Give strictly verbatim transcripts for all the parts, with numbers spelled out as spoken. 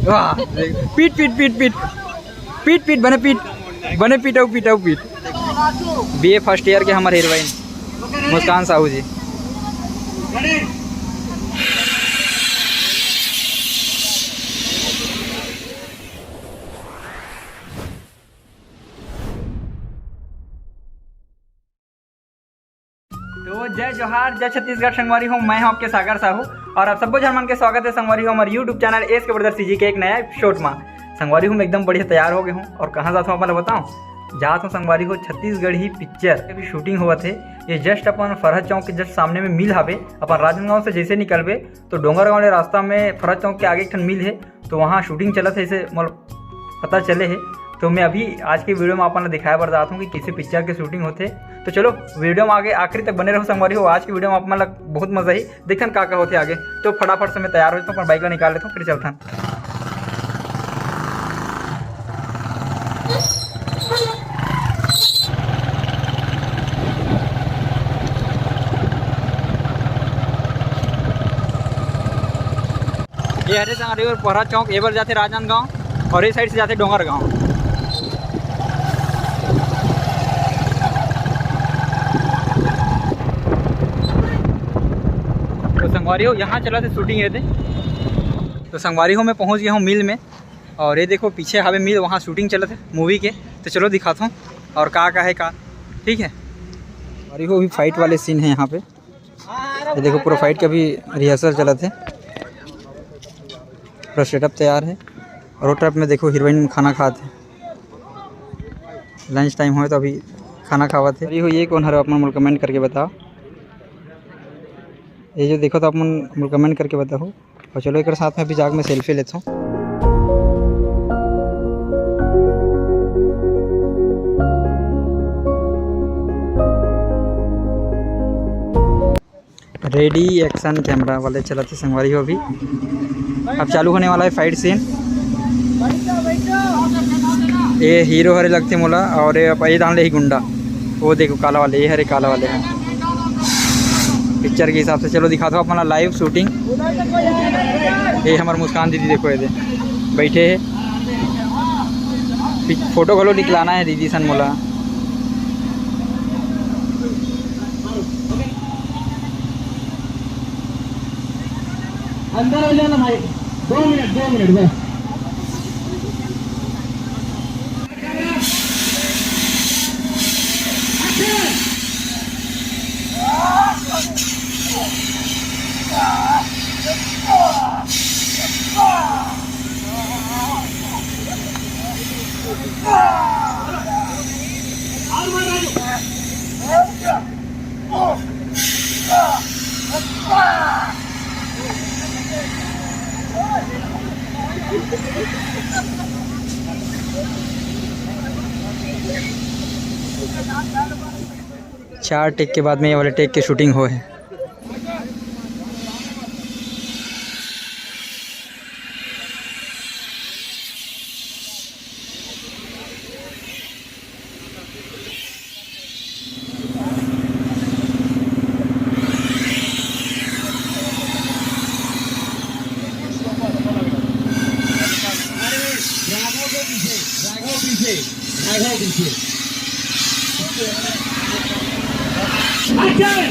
वाह, पीट, पीट, पीट, पीट, पीट, पीट, बने पीट, बने पीट, अउ पीट, अउ पीट। बीए फर्स्ट ईयर के हमर हीरोइन मुस्कान साहू जी। तो जय जोहार, जय छत्तीसगढ़ संगवारी हो, मैं हूं आपके सागर साहू और आप सबो झन मन के स्वागत है संगवारी हो हमर YouTube चैनल एस के ब्रदर सीजी के एक नया एपिसोड में। संगवारी हो, मैं एकदम बढ़िया तैयार हो गए हूँ और कहाँ जात हूँ आप मन ल बताऊँ? जात हूँ संगवारी हो, छत्तीसगढ़ी पिक्चर अभी शूटिंग होवत है। ये जस्ट अपन फरहद चौक के जस्ट सामने में मिल हावे। अपन राजनांदगांव से जैसे निकलबे तो डोंगरगांव ले रास्ता में फरहद चौक के आगे एक ठन मिल है, तो वहाँ शूटिंग चलत है, इसे मोला पता चले है। तो मैं अभी आज के वीडियो में अपन ला दिखाए बर जात हूँ कि कैसे पिक्चर के शूटिंग होथे। तो चलो वीडियो में आगे आखिरी तक बने रहो संगवारी हो। आज की वीडियो में आप मन ला बहुत मजा ही देखन का का होथे आगे। तो फटाफट से मैं तैयार हो जाता हूँ, अपन बाइक ला निकाल लेता हूँ, फिर चलथन। ये हरे संगवारी हो, फरहद चौक, ये बर जाथे राजनांदगांव और ये साइड से जाथे डोंगरगांव। तो संगवारी हो, यहाँ चलत हे शूटिंग ये दे। तो संगवारी हो, मैं पहुँच गया हूँ मिल में और ये देखो पीछे हावे मिल, वहाँ शूटिंग चलत हे मूवी के। तो चलो दिखाता हूँ और का का है का, ठीक है। संगवारी हो, अभी फाइट वाले सीन है यहाँ पे। ये देखो पूरा फाइट का भी रिहर्सल चलत हे, पूरा सेटअप तैयार है। और वो तरफ में देखो हीरोइन खाना खात हे, लंच टाइम होय तो अभी खाना खावत हे। अरे हो, ये कौन हरे, आप मन मोला कमेंट करके बताओ। ये जो देखो तो आप मन मोला कमेंट करके बताओ। और चलो एक साथ में अभी जाके मैं सेल्फी लेता हूँ। रेडी एक्शन कैमरा वाले चलत हे संगवारी हो। अभी अब चालू होने वाला है फाइट सीन। ये हीरो हरे लगथे मोला, और ये अब ये धान ले ही गुंडा, वो देखो काला वाले, ये हरे काला वाले हैं पिक्चर के हिसाब से। चलो दिखाता हूँ अपना लाइव शूटिंग। ये हमारे मुस्कान दीदी देखो, ये दे बैठे हैं, फोटो घलो निकलाना है दीदी सन मोला। अंदर आ जाना भाई, दो मिनट, दो मिनट बस। चार टेक के बाद में ये वाले टेक के शूटिंग होय हे। राघव पीछे, राघव पीछे, राघव पीछे। Action!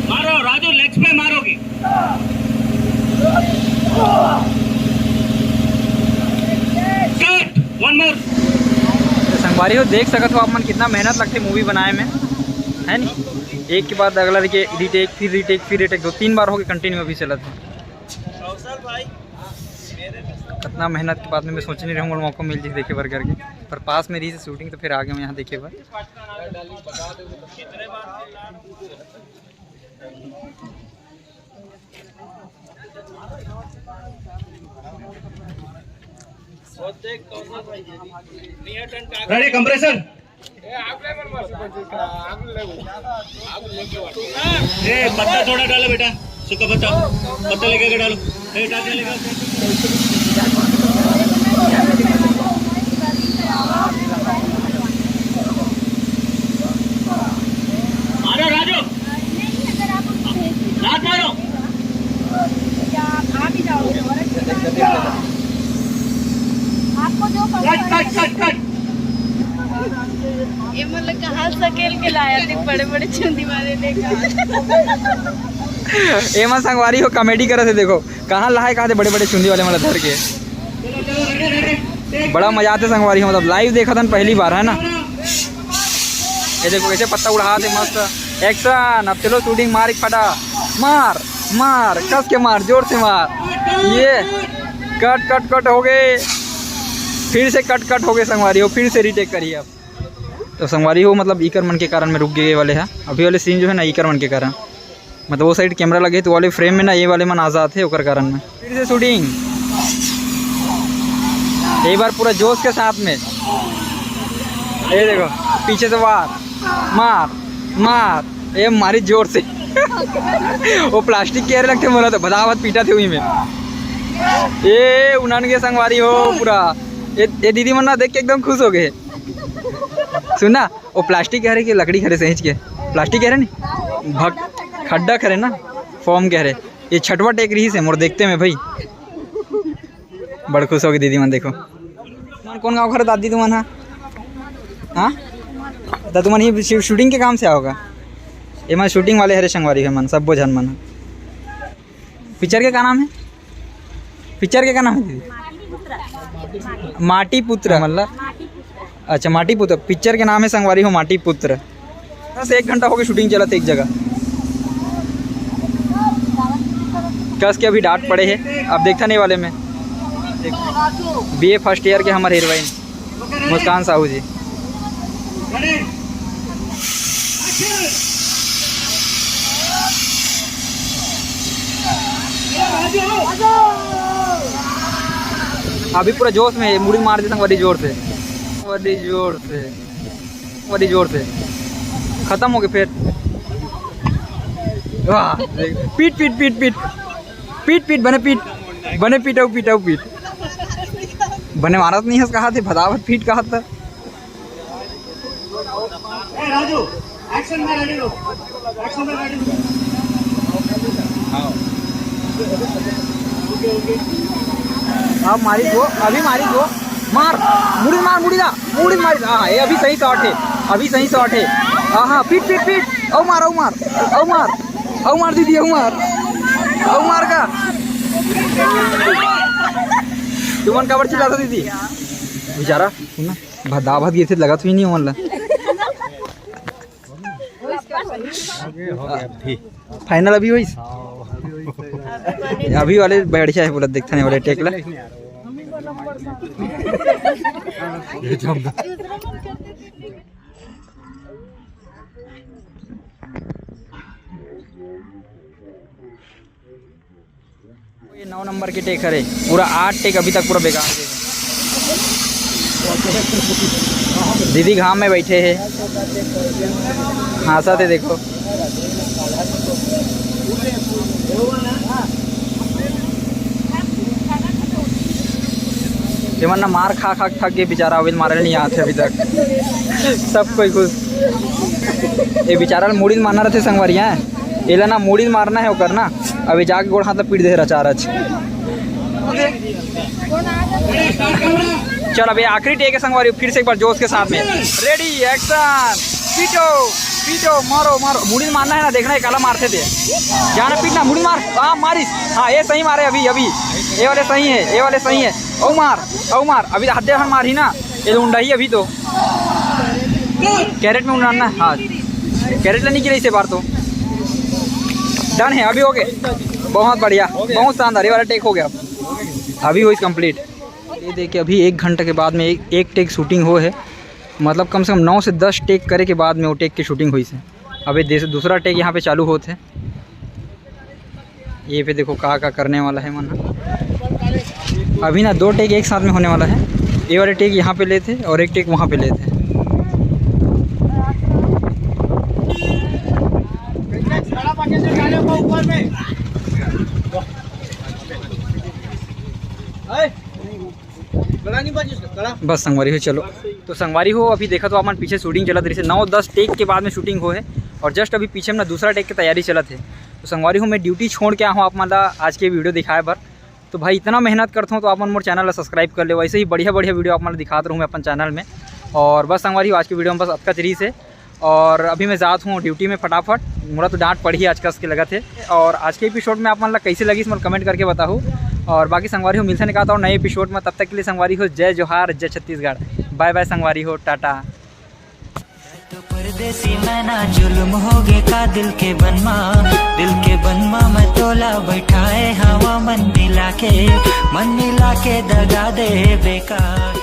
मारो राजू, लेग्स पे मारोगे। Cut, one more। तो संगवारी हो, देख सकत हो आप मन कितना मेहनत लगथे मूवी बनाए में, है नी? एक के बाद अगला रीटेक, फिर रीटेक, फिर रीटेक, दो तीन बार हो गए कंटिन्यू अभी चलत हे। कितना मेहनत के बाद में मैं सोचे नहीं रहूँ मौका मिल जाए देखे बर करके, पर पास में रही से शूटिंग तो फिर आ गया हूँ यहाँ देखे बर। Ready compressor. ए, पत्ता थोड़ा डालो बेटा। उसका पत्ता, पत्ता लेके आके डालो। ए, डाल दे, लेके आओ। आ जाओ, राजू। लात मारो। आपको जो पसंद कट, कट, कट, कट। ये मतलब कहाँ सकेल के लाया थे, बड़े बड़े चुंदी वाले लेकर। एमा संगवारी हो, कॉमेडी करत हे। देखो, कहाँ लाए, कहाँ थे बड़े बड़े चुंदी वाले, मतलब, धर के। बड़ा मजा आते संगवारी हो, मतलब, लाइव देखत हन पहली बार, है ना। ये देखो, कैसे पत्ता उड़ात हे, मस्त। एक्शन। अब चलो, शूटिंग मार, एक फटा मार, मार, कस के मार, जोर से मार। ये कट, कट, कट हो गए, फिर से कट, कट हो गए संगवारी हो, फिर से रीटेक करिए अब। तो संगवारी हो, मतलब, इकर मन के कारण में रुक गए वाले हैं। अभी वाले सीन जो है ना, इकर मन के कारण, मतलब, वो साइड कैमरा लगे, तो वाले फ्रेम में ना, ये वाले मन आ जाते हैं, ओकर कारण में। फिर से शूटिंग, एक बार पूरा जोश के साथ में। ये देखो, पीछे से वार, मार, मार, ये मारी जोर से। वो प्लास्टिक के हरे लगते, बोला तो भदावत पीटा थे वही में। ये उन्हन के संगवारी हो पूरा। ये, ये दीदी मन ना देख के एकदम खुश हो गए। सुनना, वो प्लास्टिक के हरे कि लकड़ी के हरे, सही के प्लास्टिक के हरे नहीं, भग खड्डा के हरे ना, फॉर्म के हरे। ये छठवा टेक रही से मोर देखते में भाई। बड़ खुश हो गए दीदी मन। देखो, तुमन कौन गाँव घर दादी तुमन हा? हाँ, तो तुमन ही शू-, शूटिंग के काम से आओगा? ये मन शूटिंग वाले हरे संगवारी है मन, सब झन मन। पिक्चर के का नाम है? पिक्चर के का नाम है दीदी? माटी पुत्र, मतलब, अच्छा, माटी पुत्र। पिक्चर के नाम है संगवारी हो माटी पुत्र। बस एक घंटा हो गया शूटिंग चलत एक जगह। कस के अभी डांट पड़े है, अब देखता नहीं वाले में। बीए फर्स्ट ईयर के हमारे हीरोइन मुस्कान साहू जी। अभी पूरा जोश में है, मुड़ी मार देता बड़ी जोर से, बड़ी जोर से, बड़ी जोर से। खत्म हो गए फिर। वाह, पीट, पीट, पीट, पीट, पीट, पीट, बने पीट, बने पीट, आओ पीट, आओ पीट। बने मारत नहीं है, कहा थे भदावत पीट कहा था। ए राजू, एक्शन में रेडी रहो, एक्शन में रेडी रहो। अब मारी दो, अभी मारी दो, मार, मुड़ी मार, मुड़ी ना, मुड़ी मार। हाँ, ये अभी सही शॉट है, अभी सही शॉट है। हाँ, हाँ, पीट, पीट, पीट, औ मार, औ मार, औ मार, औ मार दीदी, औ मार, औ मार का। तुमन काबर चिल्लाता दीदी? बेचारा, सुन ना। भदा भद गिरथे, लगत भी नहीं ओमन ला। फाइनल अभी होइस। अभी वाले बढ़िया है, बोला देखता नहीं वाले टेक ला। ये नौ नंबर के टेक हरे, पूरा आठ टेक अभी तक पूरा बेकार है। दीदी घाम में बैठे हैं, हाँसत हे, देखो। ये मन ना मार खा खा के थक गए बेचारा, अभी मारे नहीं आते अभी तक। सब कोई खुश। ये बेचारा मुड़ी मारना रहते संगवारी हैं। एला ना मुड़ी मारना है ओकर ना, अभी जाके गोड़ हाथ ला पीट दे रहा चार आज। चल, अभी आखिरी टेक है संगवारी, फिर से एक बार जोश के साथ में। Ready, action. पीटो, पीटो, मारो, मारो। मुड़ी मारना है ना, देखना है काला मारते थे। जाना पीटना, मुड़ी मार। हाँ, मारिस। हाँ, ये सही मारे अभी, अभी। ये वाले सही है, ये वाले सही है। औ मार, औ मार। अभी हाथ दे, मार ही ना। ये उंडा ही अभी तो। कैरेट में उड़ाना है, हाँ। कैरेट लेने की रही से बार तो। डन है, अभी हो गए। बहुत बढ़िया, बहुत शानदार, ये वाला टेक हो गया। अभी हुई कंप्लीट। ये देखिए, अभी एक घंटा के बाद में एक, एक टेक शूटिंग हो है, मतलब कम से कम नौ से दस टेक करे के बाद में वो टेक की शूटिंग हुई से। अभी देस-, दूसरा टेक यहाँ पे चालू होत है। ये पे देखो का का करने वाला है मन ह। अभी ना दो टेक एक साथ में होने वाला है। ये वाले टेक यहाँ पे लेते और एक टेक वहाँ पे लेते। ऊपर में। बस संगवारी हो, चलो। तो संगवारी हो, अभी देखा तो अपन पीछे शूटिंग चलत रही, नौ दस टेक के बाद में शूटिंग हो है, और जस्ट अभी पीछे में ना दूसरा टेक की तैयारी चलत है। तो संगवारी हो, मैं ड्यूटी छोड़ के आया हूँ आप मन ला आज के वीडियो दिखाए बर। तो भाई, इतना मेहनत करता हूँ तो आप मन मोर चैनल ला सब्सक्राइब कर ले, वैसे ही बढ़िया बढ़िया वीडियो आप मन ला दिखात रहूँ मैं अपन चैनल में। और बस संगवारी हो, आज के वीडियो में बस अतका चीज है। और अभी मैं जात हूँ ड्यूटी में फटाफट, मोला तो डांट पड़ही आज कस के लगत है। और आज के एपिसोड में आप मन ला कैसे लगिस, मोला कमेंट करके बताहू। और बाकी संगवारी हो, मिलते हैं का तो नए एपिसोड में, तब तक के लिए संगवारी हो, जय जोहार, जय छत्तीसगढ़, बाय बाय संगवारी हो, टाटा। तो परदेसी मैना जुल्म हो गे का दिल के बनमा, दिल के बनमा मैं तोला बैठाए हवा मन मिला के, मन मिला के दगा दे बेकार।